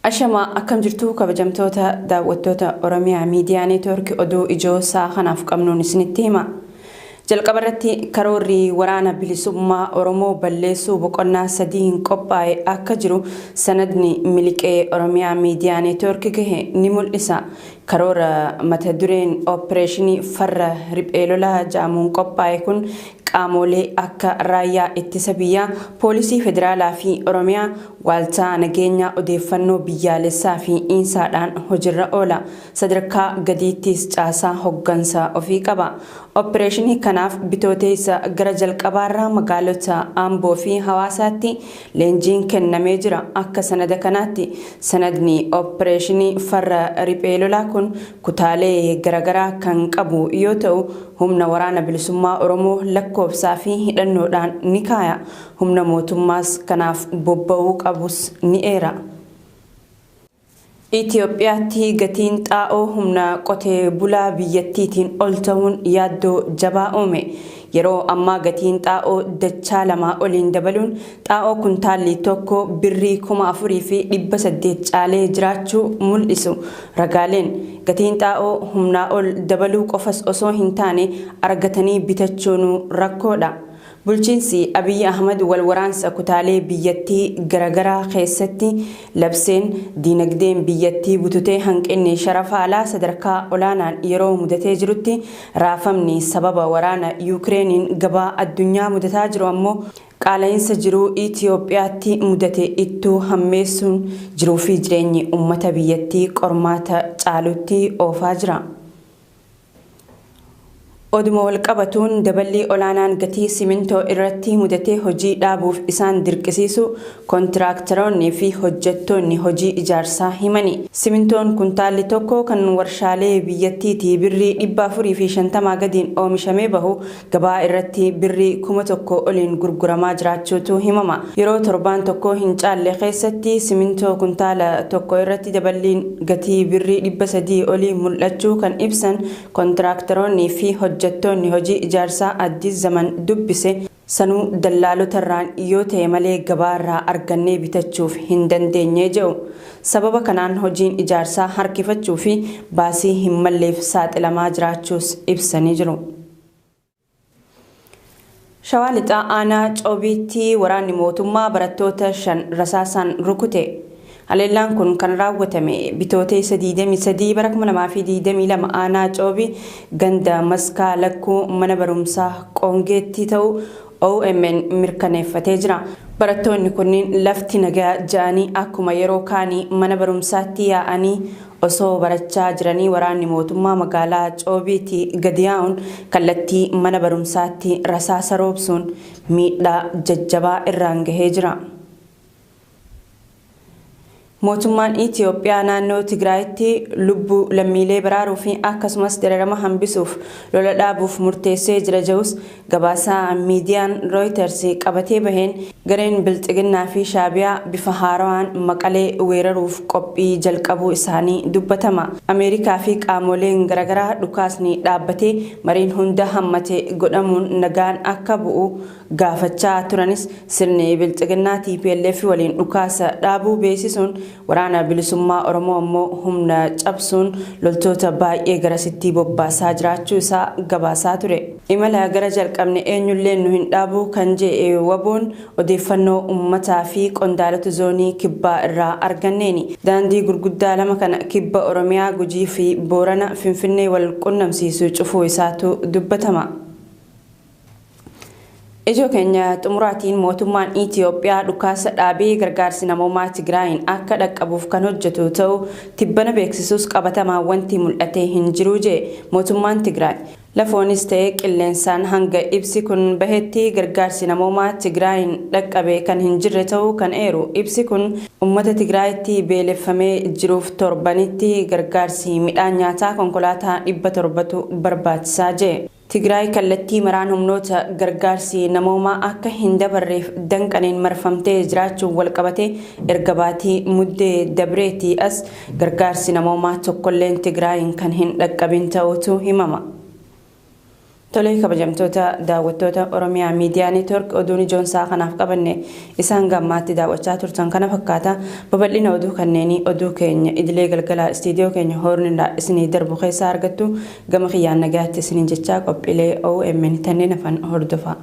Ashamaa akkam jirtu kabajamtoota daawwattoota Oromiyaa Miidiyaa Neetwoork oduu ijoo isaa kanaaf qabnuun isinitti hima. Jalqaba irratti karoorri waraana bilisummaa Oromoo balleessuu boqonnaa sadiin qophaa'e akka jiru sanadni miliqee Oromiyaa Miidiyaa Neetwoork gahe ni mul'isa. Karoora mata dureen opereeshinii farra riphee lolaa jedhamuun qophaa'e kun qaamolee akka raayyaa ittisa biyyaa, poolisii federaalaa fi Oromiyaa, waaltaa nageenyaa odeeffannoo biyyaalessaa fi insaadhaan hojiirra oola. Sadarkaa gadiittis caasaa hoggansa ofii qaba. Opereeshinii kanaaf bitooteessa gara jalqabaarraa magaalota Amboo fi Hawaasaatti leenjiin kennamee jira. Akka sanada kanaatti sanadni opereeshinii farra riphee lolaa kun kutaalee garaagaraa kan qabu yoo ta'u humna waraana bilisummaa Oromoo lakkoofsaa fi hidhannoodhaan ni kaaya. Humna mootummaas kanaaf bobba'uu qabus ni eera. Itoophiyaatti gatiin xaa'oo humna qotee bulaa biyyattiitiin ol ta'uun yaaddoo jabaa uume. Yeroo ammaa gatiin xaa'oo dachaa lamaa oliin dabaluun xaa'oo kuntaalli tokko birrii 4,800 caalee jiraachuu mul'isu. Ragaaleen gatiin xaa'oo humnaa ol dabaluu qofas osoo hin taane argatanii bitachuun rakkoodha. Bulchiinsi Abiyyi Ahmad wal waraansa kutaalee biyyattii garaagaraa keessatti labseen diinagdeen biyyattii bututee hanqinni sharafa alaa sadarkaa olaanaan yeroo mudatee jirutti raafamni sababa waraana Yukireeniin gabaa addunyaa mudataa jiru ammoo qaala'insa jiruu Itoophiyaatti mudate ittuu hammeessuun jiruu fi jireenyi uummata biyyattii qormaata caalutti oofaa jira. Oduma walqabatuun daballii olaanaan gatii simintoo irratti mudatee hojii dhaabuuf isaan dirqisiisu kontiraaktaroonni fi hojjettoonni hojii ijaarsaa himani. Simintoon kuntaalli tokko kan warshaalee biyyattiitii birrii 450 gadiin oomishamee bahu gabaa irratti birrii 1000 oliin gurguramaa jiraachuutu himama. Yeroo torbaan tokko hin caalle keessatti simintoo kuntaala tokko irratti daballiin gatii birrii 300 olii mul'achuu kan ibsan kontiraaktaroonni fi hojjettoonni hojii ijaarsaa Addis Zaman dubbise sanuu dallaalotarraan yoo ta'e malee gabaarraa argannee bitachuuf hin dandeenye jedhu. Sababa kanaan hojiin ijaarsaa harkifachuu fi baasii hin malleef saaxilamaa jiraachuus ibsanii jiru. Shawaa Lixaa aanaa Coobiitti waraanni mootummaa barattoota 5 rasaasaan rukute. Haleellaan kun kan raawwatame bitooteessa 23 bara 2022 aanaa Coobii ganda Maskaa Lakkuu mana barumsaa Qoongeetti ta'uu OMN mirkaneeffatee jira. Barattoonni kunniin lafti nagaa ja'anii akkuma yeroo kaanii mana barumsaatti yaa'anii osoo barachaa jiranii waraanni mootummaa magaalaa Coobiitti gadi yaa'uun kallattii mana barumsaatti rasaasa roobsuun miidhaa jajjabaa irraan gahee jira. Mootummaan Itoophiyaa naannoo Tigraayitti lubbuu lammiilee baraaruu fi akkasumas dararama hambisuuf lola dhaabuuf murteessee jira jedhus gabaasaa miidiyaan Reuters qabatee baheen gareen Bilxiginnaa fi Shaabiyaa bifa haarawaan Maqalee weeraruuf qophii jalqabuu isaanii dubbatama. Ameerikaa fi qaamoleen garaagaraa dhukaasni dhaabbatee mariin hunda hammate godhamuun nagaan akka bu'u gaafachaa turanis sirni Bilxiginnaa TPLF waliin dhukaasa dhaabuu beeksisuun waraana bilisummaa Oromoo ammoo humna cabsuun loltoota baay'ee garasitti bobbaasaa jiraachuu isaa gabaasaa ture. Imala gara jalqabne eenyullee nu hin dhaabu kan jedhe waboon odeeffannoo uummataa fi qondaalota zoonii kibbaa irraa arganneeni. Daandii gurguddaa lama kana kibba Oromiyaa Gujii fi Boorana Finfinnee wal qunnamsiisu cufuu isaatu dubbatama. Ijoo keenya xumuraatiin mootummaan Itoophiyaa dhukaasa dhaabee gargaarsi namoomaa Tigraayin akka dhaqqabuuf kan hojjetu ta'uu tibbana beeksisuus qabatamaa wanti mul'atee hin jiru jedhe mootummaan Tigraay. Lafoonis ta'ee qilleensaan hanga ibsi kun bahetti gargaarsi namoomaa Tigraayin dhaqqabe kan hin jirre ta'uu kan eeru ibsi kun uummata Tigraayitti beeleffamee jiruuf torbanitti gargaarsi midhaan nyaataa konkolaataa 700 barbaachisaa jedhe. Tigraay kallattii maraan humnoota gargaarsi namoomaa akka hin dabarreef danqaniin marfamtee jiraachuun walqabatee erga baatii muddee dabreetii as gargaarsi namoomaa tokkolleen Tigraayin kan hin dhaqqabin ta'uutu himama. Tolee, kabajamtoota daawwattoota Oromiyaa Miidiyaa Neetwork, oduun ijoon isaa kanaaf qabanne isaan gammaatti daawwachaa turtan kana fakkaata. Babal'ina oduu kanneenii oduu keenya idilee galgala istiidiyoo keenya hoornirraa isinii darbu keessaa argattu. Gama kiyyaan nagaatti isiniin jechaa, qophiilee OMN kanneen hafan hordofa.